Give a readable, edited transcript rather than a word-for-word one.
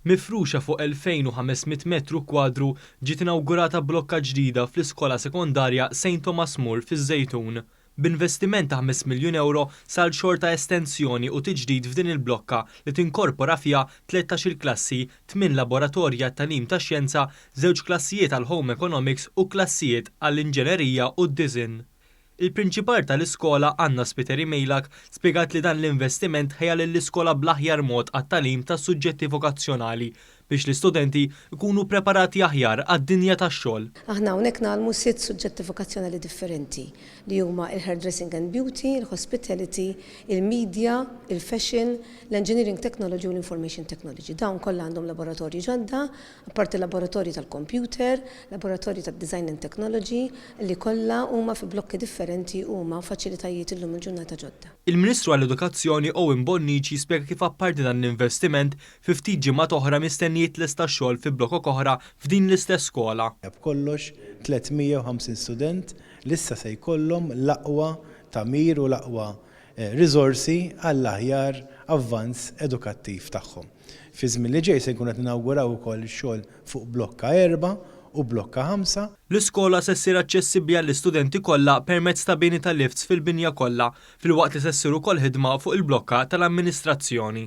Mifruxa fuq 2,500 metru kwadru ġiet inawgurata blokka ġdida fl-iskola sekondarja St Thomas More fiż-Żejtun. B'investiment ta' 5 miljun ewro sar xogħol ta' estensjoni u tiġdid f'din il-blokka li tinkorpora fiha 13-il klassi, tmien laboratorji għat-tagħlim tax-xjenza, żewġ klassijiet għall-Home Economics u klassijiet għall-inġenerija u d-disinn. Il-Prinċipal tal-iskola, Anna Spiteri Mejlak, spjegat li dan l-investiment ħejja lill-iskola bl-aħjar mod għat-tagħlim tas-suġġetti vokazzjonali biex l-istudenti jkunu preparati aħjar għad-dinja tax-xogħol. Aħna hawnhekk ngħallmu sitt suġġetti vokazzjonali differenti li huma il-Hairdressing and Beauty, il-Hospitality, il-Media, il-Fashion, l-Engineering Technology u l-Information Technology. Dawn kollha għandhom laboratorji ġodda, apparti laboratorji tal-computer, laboratorji tad-Design and Technology, li kollha huma fi blokki differenti u huma faċilitajiet illum il-ġurnata ġodda. Il-Ministru għall-Edukazzjoni Owen Bonnici spjega kif apparti dan l-investiment, fi ftit ġimgħat oħra mistenni jitlesta x-xogħol fi blokok oħra f'din l-istess skola. B'kollox 350 student li issa se jkollhom l-aqwa tagħmir u l-aqwa riżorsi għall-aħjar avvanz edukattiv tagħhom. Fiż-żmien li ġej se nkunu qed ninawguraw ukoll ix-xogħol fuq blokka 4 u blokka 5. L-iskola se ssir aċċessibbli għall-istudenti kollha permezz ta' bini ta' lifts fil-binja kollha, filwaqt li se ssir ukoll ħidma fuq il-blokka tal-amministrazzjoni.